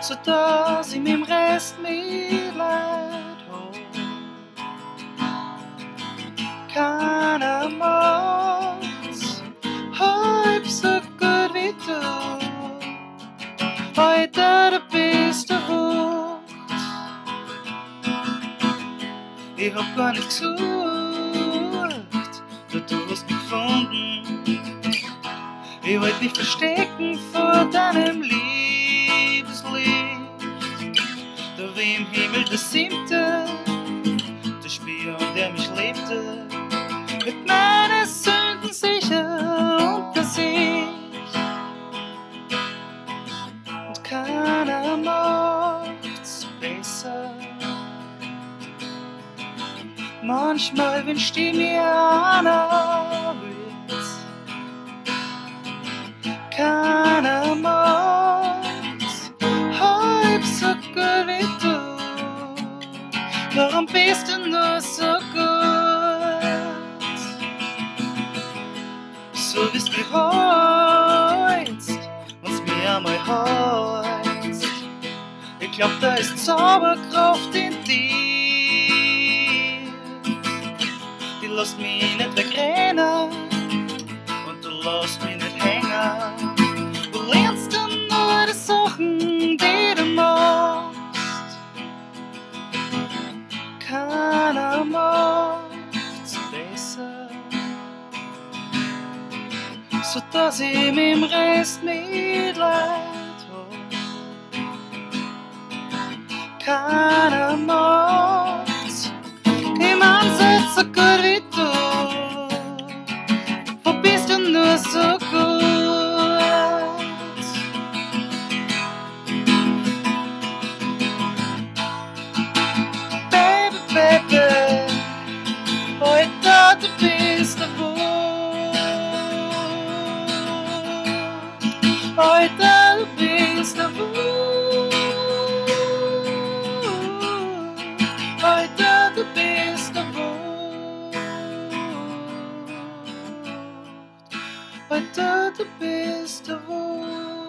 so dass ich mit dem Rest Mitleid hab. Keiner macht's halb so gut wie du. Heute du bist der Wucht. Ich hab gar nicht gesucht, doch du hast mich gefunden. Ich wollte mich verstecken vor deinem Liebeslicht. Da wie im Himmel der siebte, der Spion, der mich liebte, mit meinen Sünden sicher unter sich. Und keiner macht's besser. Manchmal wünscht ich mir einer Witz. Keiner macht's halb so gut wie du. Warum bist du nur so gut? So wie's mich heutst, wenn's mir einmal heutst. Ich glaub, da ist Zauberkraft in dir. Die lässt mich nicht wegrennen und du lässt mich nicht hängen. Du lernst dann nur die Sachen, die du machst. Keiner macht's besser, so dass ich mit dem Rest Mitleid hab. Keiner macht's im Ansatz so gut wie du. Wo bist du nur so gut? Baby, Baby, heute du bist der Wut. Heute du bist der Wut. Heute du bist der Wut. Heute du bist der Wut.